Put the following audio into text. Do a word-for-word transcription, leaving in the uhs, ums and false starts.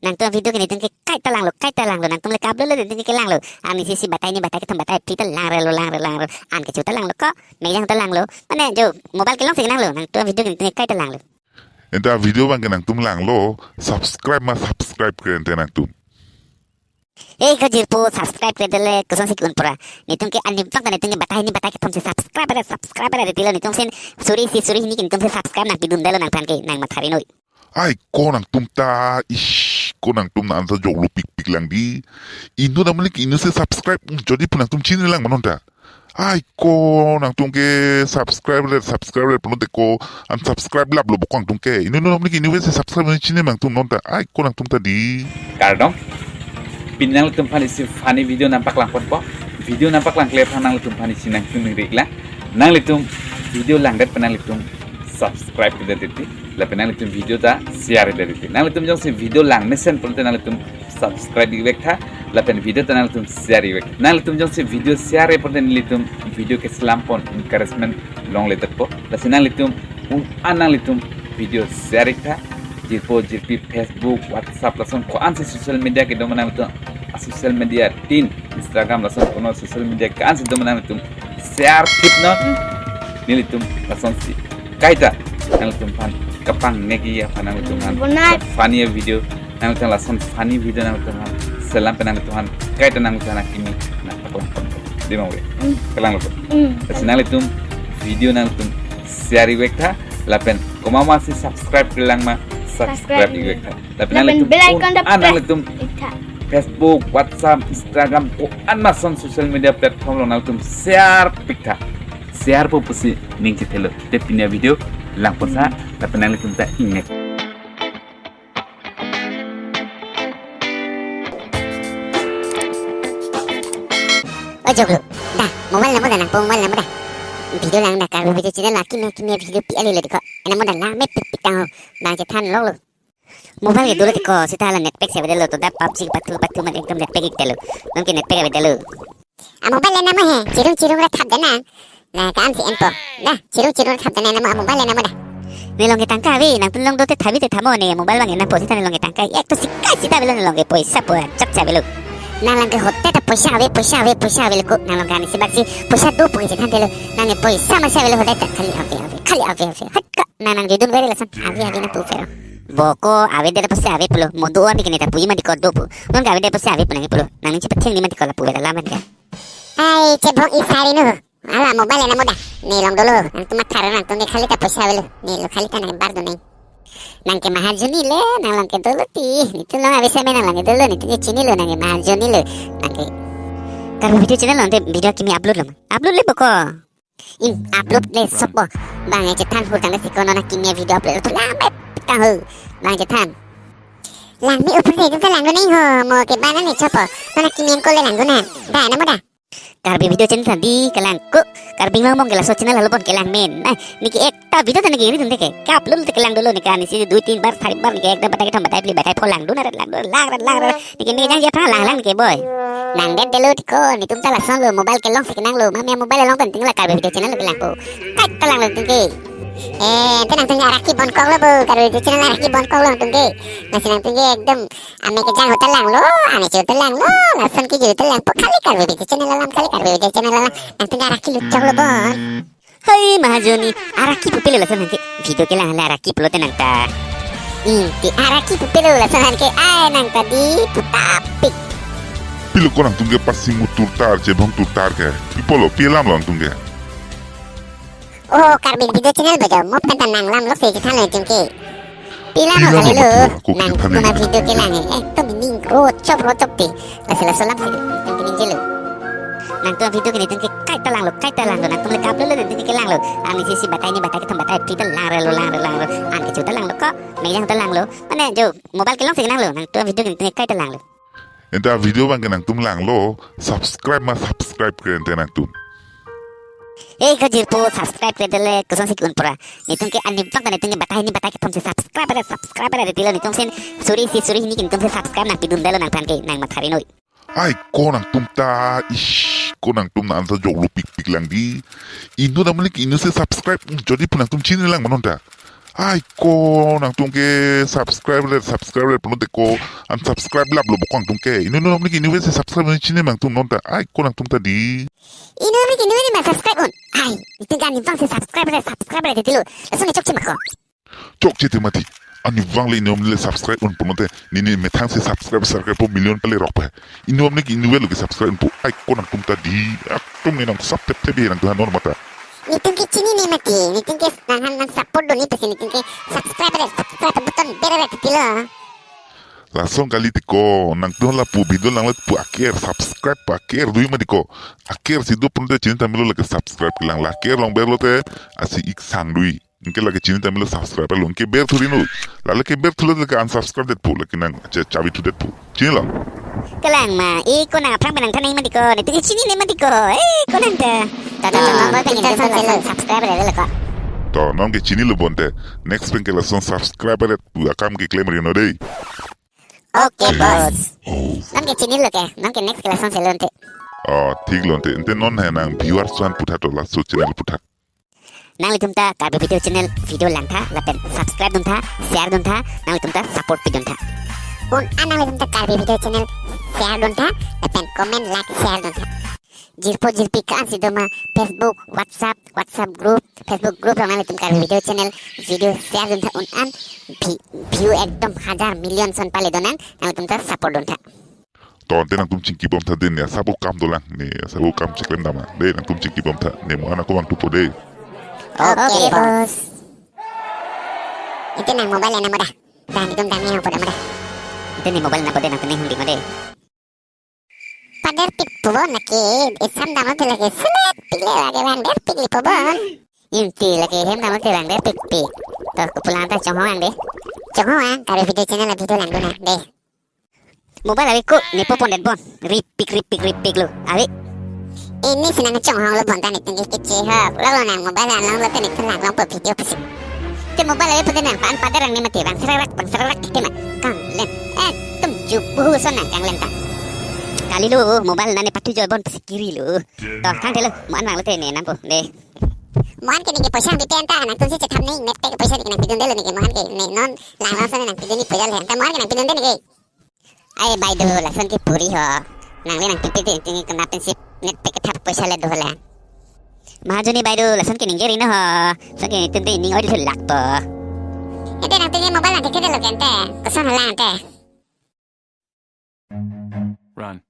Nangtum video ke netum ke kaita langlo, kaita langlo, nangtum le ka-upload lo, netum ke langlo. Arnisi si batai ni batai kethom batai phli ta langrelo, langrelo, langrelo. An kecho ta langlo ko, mejang ta langlo. Mane jo mobile kelong si langlo, nangtum video ke netum ke kaita langlo. Enta video abang ke nangtum langlo, subscribe ma subscribe kre ente nangtum. Eh, ko jirpo subscribe kre dele, kosonsi ke-un pura. Netum ke ani bang ta netum ke batai ni batai kethom si subscribe re, subscribe re, retilo netum sen suri si suri hini ke netum si subscribe nangpidun detlo nangphan ke, nang mathari noi. Ai ko nangtum ta, ish, ko nangtum na ansa joklo pikpik lang di. Inut amonit ke inut si subscribe, jodi pu nangtum chini lang ma non ta. Ai ko nangtum ke subscribe le, subscribe le pulote ko unsubscribe lap lo bokong tum ke. Inut amonit ke inut si subscribe chini nangtum non ta. Ai ko nangtum ta di. Kardom. Pini nanglitum aphan isi funny video nangpaklang ponpo. Video nangpaklang kle aphan nanglitum aphan isi nangtum ring lang. Nanglitum video langdet pen nanglitum subscribe kedet titi. Lapen nanglitum video ta share kedet titi. Nanglitum jongsi video langmesen pulote nanglitum subscribe ik vek tha. Lapen video ta nanglitum share ik vek. Nanglitum jongsi video share pulote nanglitum video keselam pon encouragement longledetpo. Lasi nanglitum un-an nanglitum video share ik tha. Jirpo jirpi Facebook, WhatsApp lason ko-ansi social media kedo ma nanglitum a-social media tin Instagram lason kono social media ko-ansi do ma nanglitum share thip non. Nelitum lasonsi kaita nanglitum aphan kapangnek-i aphan nanglitum aphan Good night. Funny video nanglitum lason funny video nanglitum aphan selam pen nanglitum aphan kaita nanglitum aphan akimi nangpaklang pon. Di mang bre. Mm. Kalang lo. Mm. Lasi nanglitum video nanglitum share ik vek tha lapen komat masi subscribe kelang ma subscribe Subscribe. Ik vek tha. Lapen Lapen nanglitum bell icon ta un-an press nanglitum ik tha. Facebook, WhatsApp, Instagram, ko-an ma ason social media platform along nanglitum share pik tha. Share po pusi ning chethelo. Te pini avideo lang ponsa, lapen nanglitum ta ingnek. O joklo. Da, mobile namo da nangpo mobile namo da. Video lang da Karbi video channel la kimi kimi video pi ali le dikho. Namo da la me pik pik tang ho. Bang chethan lok lo. Mobile ke dolo tiko, sita la net pack si avedetlo, to da PUBG pathu pathu man ekdom net pack ik detlo. Non ke net pack avedetlo. A mobile le namo he, chirung chirung ra thap dana. Na ka-an si enpo. Da, chirung chirung ra thap dana namo a mobile le namo da. Ne long ke tangka ave, nangtum long dote thabi te thamo ne mobile bang enpo sita ne long ke tangka. Ek to sikai sita avelo ne long ke poisa po chak cha avelo. Nang lang ke hote ta poisa ave, poisa ave, poisa avelo ko. Nang long ke ani si bak si poisa do po ke chethan detlo. Nang ne poisa masi avelo hote ta khali ave ave, khali ave ave. Hat ka. Nang nang judun veri lason ave ave nangpu vero. Boko avedet pusi ave pulo. Mo do api kini ta puji mati ko do pu. Non ka avedet pusi ave pu nangji pulo. Nang ning chepathiang ni mati ko lapu vero lamen ka. Ai, chebong isari nu. Ala mobile namo da. Ne long dolo. Nangtum mathar nangtum ke khali ta poisa avelo. Ne lo khali ta nang bar do nang. Nang ke mahajoni le, nang long ke dolo ti. Netum long ave seme nang long ke dolo. Netum ke chinilo nang ke mahajoni lo. Nang ke. Karbi video channel along te video kimi upload lo ma. Upload le boko. In upload le sopo. Bang e chethan hur tangte siko non akimi video upload to lang me pitang ho. Bang chethan. Lang me upload le ta lang do nang ho mo ke bana ne chopo. Non akimi ko le lang do na. Da namo da. Karbi video channel tadi kelang ko. Karbi Anglong mong ke laso channel halo pon kelang men. Ai, ne ke ekta video ta ne ke ri dun te ke. Ka upload te kelang dolo ne ke ani si dui tin bar sari bar ne ke ekta batai kethom batai phli batai pho lang do na ret lang do lang ret lang ret. Ne ke me jang je pha lang lang ne ke boy. Nang det detlo tiko, netum ta lason lo, mobile kelong si kenang lo, mami mobile long pen ting la Karbi video channel lo kelang ko. Kaita lang lo ting ke. Eh, te nangtum araki bon kok lo bo, Karbi video channel araki bon kok lo ting ke. Lasi nangtum ke ekdom, ame kejang hotel lang lo, ame che hotel lang lo, lason ke hotel lang po khali Karbi video channel alam, khali Karbi video channel alam. Nangtum araki luchok lo bon. Hai mahajoni, araki pupilo lason han ke video kelang le araki pulote nang ta. Inti araki pupilo lason han ke ai nang ta di putapik. Pilo ko nangtum ke pasing mutur tar chebong tur tar ke. Pipolo pilam lo nangtum ke. Oh, Karbi video channel bojo, mo pen ta nang lam lo se chethan lo nangtum ke. Pilam lo kali lo. Pilam lo, ko nang chethan kuma video kelang he. Ekdom ning rochop rochop te. Laso laso lam si. Nang ke ning jelo. Nangtum video ke netum ke kaita lang lo, kaita lang lo. Nangtum le ka-upload lo, netum ke lang lo. Ani si si batai ni batai kethom batai phli ta langrelo, langrelo, langrelo. An kecho ta lang lo ko. Mejang ta lang lo. Mane jo mobile kelong si lang lo. Nangtum video ke netum ke kaita lang lo. Enta video bang ke nangtum lang lo. Subscribe ma subscribe kre ente nangtum. Eh, ko jirpo subscribe kre dele kosonsi ke-un pura. Netum ke ani bang ta netum ke batai ni batai kethom si subscribe re, subscribe re retilo netum sen suri si suri hini ke netum si subscribe nangpidun detlo nangphan ke nang mathari noi. Ai ko nangtum ta, ish, ko nangtum na ansa joklo pikpik lang di. Inut amonit ke inut si subscribe jodi pu nangtum chini lang ma non ta. Ai ko nangtum ke subscribe le, subscribe le pulote ko unsubscribe laplo bo ko nangtum ke. Inut amonit ke inutvet si subscribe un-e chini nangtum non ta. Ai ko nangtum ta dei. Inut amonit ke inutvet ma subscribe un. Ai, itum ke anivang si subscribe le, subscribe le titilo. Lason ne chokche ma ko. Chokche te mati. Anivang le inut amonit le subscribe un pulote, neli methang si subscribe, subscribe po million pale rok pa. Inut amonit ke inutvet lo ke subscribe un pu. Ai ko nangtum ta dei. Atum ne nang sap tep tep he nangtum han non mata. Netum ke chinine mati, netum ke nang han nang support dun-e pusi netum ke subscribe re, subscribe button bere re titilo. Lason kali ti ko, nangtum lapu video langlet pu aker, subscribe pu aker dui mati ko. Aker si do pulote chini tame lo lake subscribe kelang, la aker long berlote asi ik sang dui. Anke lake chini tame lo subscribe lo, anke ber thuri no. La lake ber thulo lake unsubscribe det pu, lake nang cha chavi thu det pu. Chinilo? Kelang ma, e ko nang aphrang penang thaneng mati ko, netum ke chinine mati ko, e ko nang ta. Ta ta ta, ah, non ba pengen ta ta ta ta subscribe re le ko. To, non ke chinilo bonte, next pen ke lason subscribe re pu akam keklem ri no dei. Okay, boss. Non ke chinilo ke, non ke next ke lason se lonte. Oh, thik lonte, ante non he nang viewers aphan putha to laso channel putha. Nanglitum ta Karbi Video Channel video langtha, lapen subscribe duntha, share duntha, nanglitum ta support pidun tha. Un-an nanglitum ta Karbi Video Channel share duntha, lapen comment, like, share duntha. Jirpo jirpi ko-an si doma Facebook, WhatsApp, WhatsApp group, Facebook group along nanglitum Karbi Video Channel video share duntha un-an view, view ekdom hajar million son pale donang, nanglitum ta support duntha. To ante nangtum chingki bomtha dei, ne asap akam dolang, ne asap akam cheklem dama dei, nangtum chingki bomtha, ne mo-an ako vangthupo dei. Okay, boss. Ante nang mobile nangpo da. Ante netum dam nangpo da ma da. Ante ne mobile nangpo dei, nangtum ne hung ding ma dei. Pader pik po bon lake, esam damlo te lake, selet pik le lake, van der pik le po bon. Inti lake hem damlo te van der pik pik. To, kopulang ta chonghong ang dei. Chonghong ang, Karbi Video Channel a video langdun nang dei. Mobile ave ko, nepo pondet bon. Ripik, ripik, ripik lo. Ave. Ini senang chonghong lo bonta netum ke kechehok. Lo lo nang mobile an longlo te netum lang longpo video pusi. Te mobile ave pote nang pan pader ang ne mati bang serak, bang serak te ma. Kang len. Ekdom jubu son nang kang len ta. Kalilo, mobile nane pathu joi bon pusi kirilo. To, thangthelo, mo-an vanglo te ne nampo dei. Mo-an ke neke poisa nangpipe anta, nangtum si chethap nang, net pack poisa neke nangpidun detlo neke, mo-an ke ne non lang lason nangpidun ni poisa le, anta mo-an ke nangpidun det neke. Ai bai do, lason ke puri ho. Nang le nangpipe te, tingki kena pensi net pack kethap poisa le do le. Mahajoni bai do, lason ke ningje ri no ho. Lason ke netum te ning oil thulak po. Ante nangtum ke mobile nang keke detlo ke ante. Koson hala ante. Run.